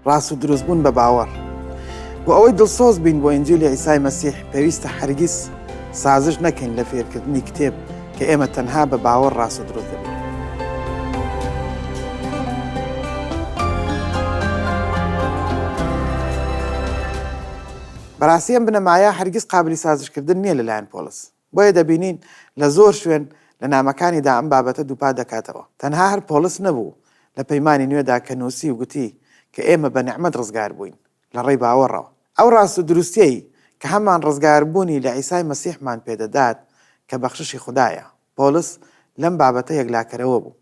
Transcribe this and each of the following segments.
ڕاست و دروست بوون بە باوەڕ. بۆ ئەوەی دڵسۆز بین بۆ ئینجیلی عیسای مەسیح پێویستە هەرگیز سازش نەکەین لە فێرکردنی کتێب کە ئێمە تەنها بە باوەڕ ڕاست و دروست دەبین. بەڕاستی ئەم بنەمایە هەرگیز قابلی سازشکردن نییە لەلایەن پۆڵس. بۆیە دەبینین لە زۆر شوێن لە نامەکانیدا ئەم بابەتە دووپات دەکاتەوە. تەنها هەر پۆڵس نەبوو لە پەیمانی نوێدا کە نووسی و گوتی کە ئێمە بە نیعمەت ڕزگار بووین لە ڕێی باوەڕەوە. ئەو ڕاست و دروستیەی کە هەمان ڕزگاربوونی لە عیسای مەسیحمان پێدەدات کە بەخششی خودایە. پۆڵس لەم بابەتە یەکلاکەرەوە بوو.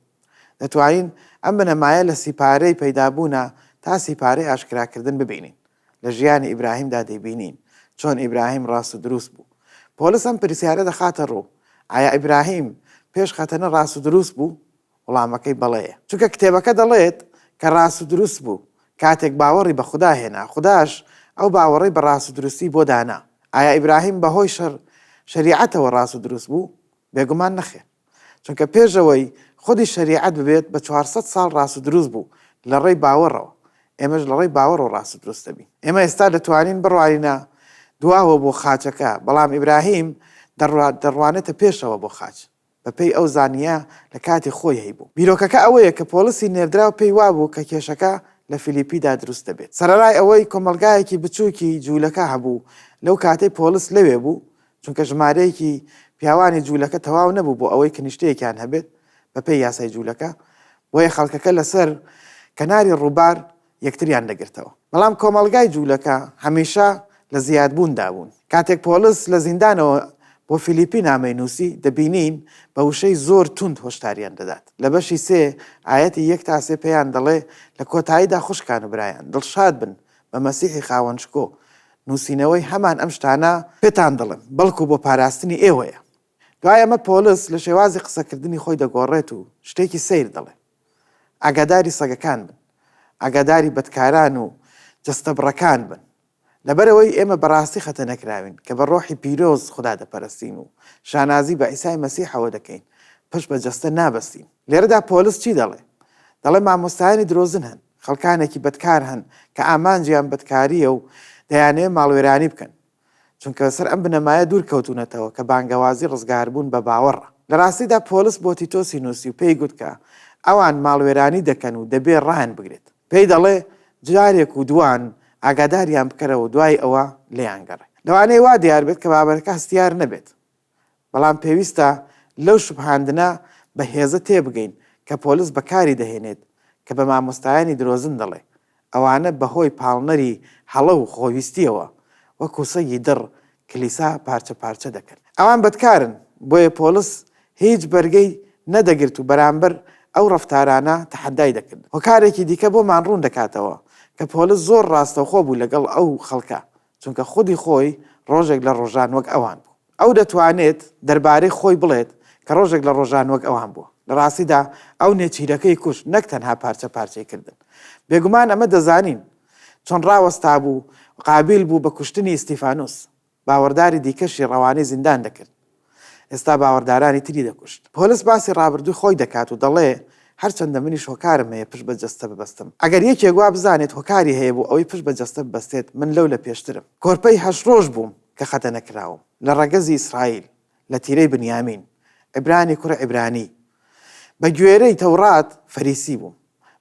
دەتوانین ئەم بنەمایە لە سیپارەی پەیدابوونە تا سیپارەی ئاشکراکردن ببینین. لە ژیانی ئیبراهیمدا دەیبینین چۆن ئیبراهیم ڕاست و دروست بوو. پۆلس ئەم پرسیارە دەخاتە ڕوو، ئایا ئیبراهیم پێش خەتەنە ڕاست و دروست بوو؟ وڵامەکەی بەڵێیە. چونکە کتێبەکە دەڵێت کە ڕاست و دروست بوو کاتێک باوەڕی بە خودا هێنا، خوداش ئەو باوەڕەی بە ڕاست و دروستی بۆ دانا. ئایا ئیبراهیم بەهۆی شەریعەتەوە ڕاست و دروست بوو؟ بێگومان نەخێر. چونکە پێش ئەوەی خودی شەریعەت ببێت بە 400 ساڵ ڕاست و دروست بوو لە ڕێی باوەڕەوە، ئێمەش لە ڕێی باوەڕەوە ڕاست و دروست دەبین. ئێمە ئێستا دەتوانین بڕوانینە دواوە بۆ خاچەکە، بەڵام ئیبراهیم دەڕوانێتە پێشەوە بۆ خاچ، بەپێی ئەو زانییە لە کاتی خۆی هەیبوو. بیرۆکەکە ئەوەیە کە پۆڵسی نێردراو پێی وابوو کە کێشەکە لە فیلیپیدا دروست دەبێت. سەرەڕای ئەوەی کۆمەڵگایەکی بچووکی جوولەکە هەبوو لەو کاتەی پۆڵس لەوێ بوو، چونکە ژمارەیەکی پیاوانی جوولەکە تەواو نەبوو بۆ ئەوەی کنیشتەیەکیان هەبێت بەپێی یاسای جوولەکە، بۆیە خەڵکەکە لەسەر کەناری ڕووبار یەکتریان دەگرتەوە. بەڵام کۆمەڵگای جوولەکە هەمیشە لە زیادبووندا بوون. کاتێک پۆڵس لە زیندانەوە بۆ فیلیپی نامەی نووسی، دەبینین بە وشەی زۆر توند هۆشداریان دەدات. لە بەشی سێ ئایەتی یەک تا سێ پێیان دەڵێ، لە کۆتاییدا خوشکان و برایان، دڵشاد بن بە مەسیحی خاوەن شکۆ، نووسینەوەی هەمان ئەم شتانە پێتان دەڵێم، بەڵکو بۆ پاراستنی ئێوەیە. دوای ئەمە پۆڵس لە شێوازی قسەکردنی خۆی دەگۆڕێت و شتێکی سەیر دەڵێ، ئاگاداری سەگەکان بن، ئاگاداری بەدکاران و جەستەبڕەکان بن. لەبەرئەوەی ئێمە بەڕاستی خەتەنەکراوین، کە بە ڕۆحی پیرۆز خودا دەپەرستین و شانازی بە عیسای مەسیحەوە دەکەین، پشت بە جەستە نابەستین. لێرەدا پۆلس چی دەڵێ؟ دەڵێ مامۆستایانی درۆزن هەن، خەڵکانێکی بەدکار هەن کە ئامانجیان بەدکارییە و دەیانەوێ ماڵوێرانی بکەن، چونکە لەسەر ئەم بنەمایە دوور کەوتوونەتەوە کە بانگەوازی ڕزگاربوون بە باوەڕە. لە ڕاستیدا پۆلس بۆ تیتۆسی نووسی و پێی گوت کە ئەوان ماڵوێرانی دەکەن و دەبێ ڕایان بگرێت. پێی دەڵێ جارێک و دووان ئاگاداریان بکەرەوە و دوای ئەوە لێیان گەڕێ. لەوانەیە وا دیار بێت کە بابەتەکە هەستیار نەبێت، بەڵام پێویستە لەو شوبهاندنە بە هێزە تێبگەین کە پۆلس بەکاری دەهێنێت کە بە مامۆستایانی درۆزن دەڵێ، ئەوانە بەهۆی پاڵنەری هەڵە و خۆویستییەوە وەکو سەگی دڕ کلیسا پارچە پارچە دەکەن. ئەوان بەدکارن، بۆیە پۆلس هیچ بەرگەی نەدەگرت و بەرامبەر ئەو ڕەفتارانە تەحەدای دەکرد. هۆکارێکی دیکە بۆمان ڕوون دەکاتەوە کە پۆلس زۆر ڕاستەوخۆ بوو لەگەڵ ئەو خەڵکە، چونکە خودی خۆی ڕۆژێک لە ڕۆژان وەک ئەوان بوو. ئەو دەتوانێت دەربارەی خۆی بڵێت کە ڕۆژێک لە ڕۆژان وەک ئەوان بووە. لە ڕاستیدا ئەو نێچیرەکەی کوشت نەک تەنها پارچە پارچەی کردن. بێگومان ئەمە دەزانین چۆن ڕاوەستابوو و قابیل بوو بە کوشتنی ئیستیفانوس. باوەڕداری دیکەشی ڕەوانەی زیندان دەکرد. ئێستا باوەڕدارانی تری دەکوشت. پۆلس باسی ڕابردووی خۆی دەکات و دەڵێ، هەرچەندە منیش هۆکارم هەیە پشت بە جەستە ببەستم. ئەگەر یەکێک وا بزانێت هۆکاری هەیە بۆ ئەوەی پشت بە جەستە ببەستێت، من لەو لە پێشترم. کۆرپەی هەشت ڕۆژ بووم کە خەتەنە کراوم، لە ڕەگەزی ئیسرائیل، لە تیرەی بنیامین، عیبرانی کوڕی عیبرانی. بە گوێرەی تەوڕات فەریسی بووم.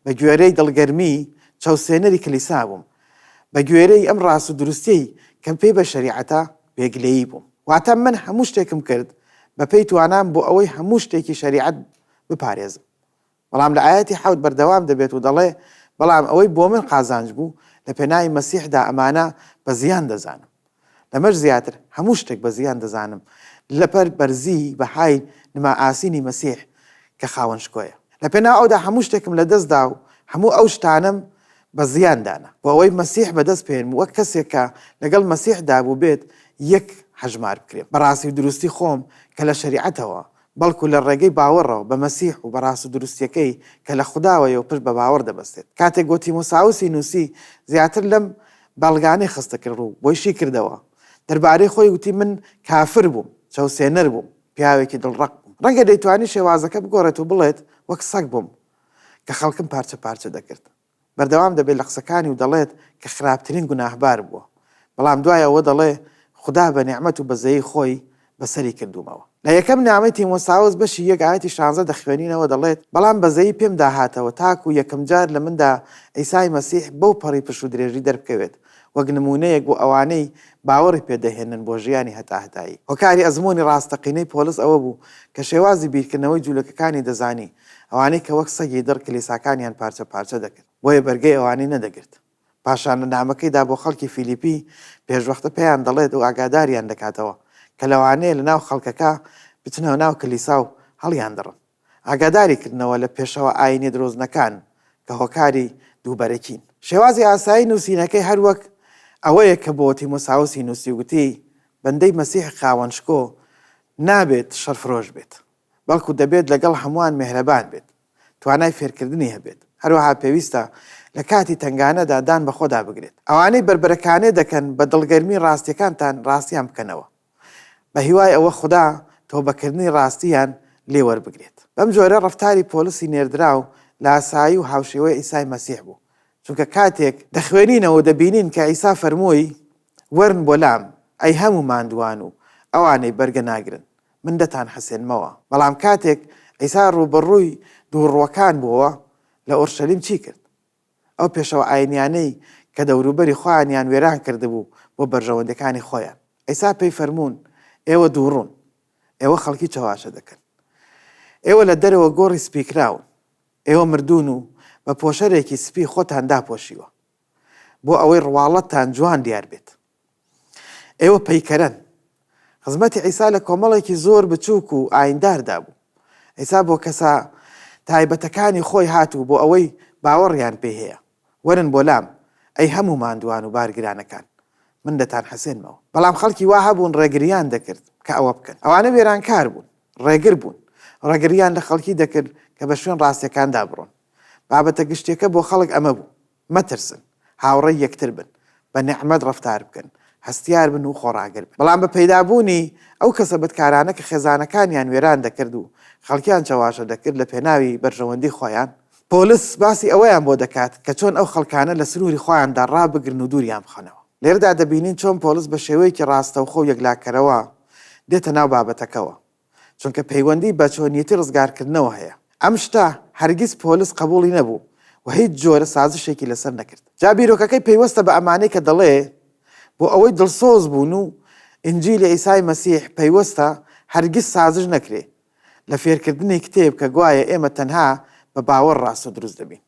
بە گوێرەی دڵگەرمی چەوسێنەری کلیسا بووم. بە گوێرەی ئەم ڕاست و دروستیەی کە پێی بە شەریعەتە، بێ گلەیی بووم. واتە من هەموو شتێکم کرد بە پێی توانام بۆ ئەوەی هەموو شتێکی شەریعەت بپارێزم. بەڵام لە ئایەتی حەوت بەردەوام دەبێت و دەڵێ، بەڵام ئەوەی بۆ من قازانج بوو، لە پێناوی مەسیحدا ئەمانە بە زیان دەزانم. لەمەش زیاتر، هەموو شتێک بە زیان دەزانم لەبەر بەرزیی بەهای نمائاسینی مەسیح کە خاوەن شکۆیە. لە پێناو ئەودا هەموو شتێکم لەدەست دا و هەموو ئەو شتانەم بە زیان دانا، بۆ ئەوەی مەسیح بەدەست بهێنم و وەک کەسێک کە لەگەڵ مەسیحدا بووبێت یەک هەژمار بکرێم. بە ڕاستی و دروستی خۆم کە لە شەریعەتەوە، بەڵکو لە ڕێگەی باوەڕەوە بە مەسیح و بە ڕاستودروستییەکەی کە لە خوداوەیە و پشت بە باوەڕ دەبەستێت. کاتێک بۆ تیمۆساوسی نووسی، زیاتر لەم بەڵگانەی خستە ڕوو، بۆی شی کردەوە. دەربارەی خۆی گوتی، من کافر بووم، چەوسێنەر بووم، پیاوێکی دڵڕەق بووم. ڕەنگە دەیتوانی شێوازەکە بگۆڕێت و بڵێت، وەک سەگ بووم کە خەڵکم پارچە پارچە دەکرد. بەردەوام دەبێت لە قسەکانی و دەڵێت کە خراپترین گوناهبار بووە، بەڵام دوای ئەوە دەڵێ خودا بە نیعمەت و بەزەیی خۆی بەسەری کردوومەوە. لە یەکەم نامەی تیمۆساوس بەشی یەک ئایەتی شانزە دەخوێنینەوە دەڵێت، بەڵام بەزەیی پێمدا هاتەوە تاکو یەکەمجار لە مندا عیسای مەسیح بەو پەڕی پشوودرێژی دەربکەوێت، وەک نموونەیەک بۆ ئەوانەی باوەڕی پێدەهێنن بۆ ژیانی هەتاهەتایی. هۆکاری ئەزموونی ڕاستەقینەی پۆڵس ئەوە بوو کە شێوازی بیرکردنەوەی جوولەکەکانی دەزانی، ئەوانەی کە وەک سەگی دڕ کلیساکانیان پارچە پارچە دەکرد، بۆیە بەرگەی ئەوانەی نەدەگرت. پاشان لە نامەکەیدا بۆ خەڵکی فیلیپی پێشوەختە پێیان دەڵێت و ئاگاداریان دەکاتەوە کە لەوانەیە لەناو خەڵکەکە بچنەوە ناو کلیسا و هەڵیاندڕن. ئاگاداری کردنەوە لە پێشەوا ئایینیە درۆزنەکان کە هۆکاری دووبەرەکین. شێوازی ئاسایی نووسینەکەی هەر وەک ئەوەیە کە بۆ تیمۆساوسی نووسی و گوتی، بەندەی مەسیحی خاوەن شکۆ نابێت شەڕفرۆش بێت، بەڵکو دەبێت لەگەڵ هەمووان مێهرەبان بێت، توانای فێرکردنی هەبێت، هەروەها پێویستە لە کاتی تەنگانەدا دان بەخۆدا بگرێت. ئەوانەی بەربەرەکانێ دەکەن بە دڵگەرمی ڕاستیەکانتان ڕاستیان بکەنەوە. بە هیوای ئەوە خودا تۆبەکردنی ڕاستییان لێ وەربگرێت. بەم جۆرە ڕەفتاری پۆلسی نێردراو لاسایی و هاوشێوەی عیسای مەسیح بوو، چونکە کاتێک دەخوێنینەوە و دەبینین کە عیسا فەرمووی، وەرن بۆ لام، ئەی هەموو ماندووان و ئەوانەی بەرگە ناگرن، من دەتانحەسێنمەوە. بەڵام کاتێک عیسا ڕووبەڕووی دووڕووەکان بووەوە، لە ئۆرشەلیم چی کرد؟ ئەو پێشەوا ئاینیانەی کە دەوروبەری خۆیانیان وێران کردبوو بۆ بەرژەوەندیەکانی خۆیان. عیسا پێی فەرموون، ئێوە دووڕوون، ئێوە خەڵکی چەواشە دەکەن. ئێوە لە دەرەوە گۆڕی سپیکراون، ئێوە مردوون و بە پۆشەرێکی سپی خۆتان داپۆشیوە، بۆ ئەوەی ڕواڵەتتان جوان دیار بێت. ئێوە پەیکەرەن. خزمەتی عیسا لە کۆمەڵێکی زۆر بچووک و ئاینداردا بوو. عیسا بۆ کەسە تایبەتەکانی خۆی هات و بۆ ئەوەی باوەڕیان پێی هەیە. وەرن بۆ لام، ئەی هەموو ماندووان و بارگرانەکان، من دەتانحەسێنمەوە. بەڵام خەڵکی وا هەبوون ڕێگرییان دەکرد کە ئەوە بکەن. ئەوانە وێرانکار بوون، ڕێگر بوون، ڕێگرییان لە خەڵکی دەکرد کە بە شوێن ڕاستییەکاندا بڕۆن. بابەتە گشتییەکە بۆ خەڵک ئەمە بوو. مەترسن، هاوڕێی یەکتر بن، بە نیعمەت ڕەفتار بکەن، هەستیار بن و خۆڕاگر بن. بەڵام بە پەیدابوونی ئەو کەسە بەدکارانە کە خێزانەکانیان وێران دەکرد و خەڵکیان چەواشە دەکرد لە پێناوی بەرژەوەندی خۆیان، پۆلس باسی ئەوەیان بۆ دەکات کە چۆن ئەو خەڵکانە لە سنووری خۆیاندا ڕابگرن و دووریان بخەنەوە. لێرەدا دەبینین چۆن پۆلس بە شێوەیەکی ڕاستەوخۆ و یەکلاکەرەوە دێتە ناو بابەتەکەوە. چونکە پەیوەندی بە چۆنیەتی ڕزگارکردنەوە هەیە. ئەم شتە هەرگیز پۆلس قبوڵی نەبوو و هیچ جۆرە سازشێکی لەسەر نەکرد. جا بیرۆکەکەی پەیوەستە بە ئەمانەی کە دەڵێ، بۆ ئەوەی دڵسۆز بوون و ئینجیلی عیسای مەسیح پەیوەستە هەرگیز سازش نەکرێ لە فێرکردنی کتێب کە گوایە ئێمە تەنها بە باوەڕ ڕاست و دروست دەبین.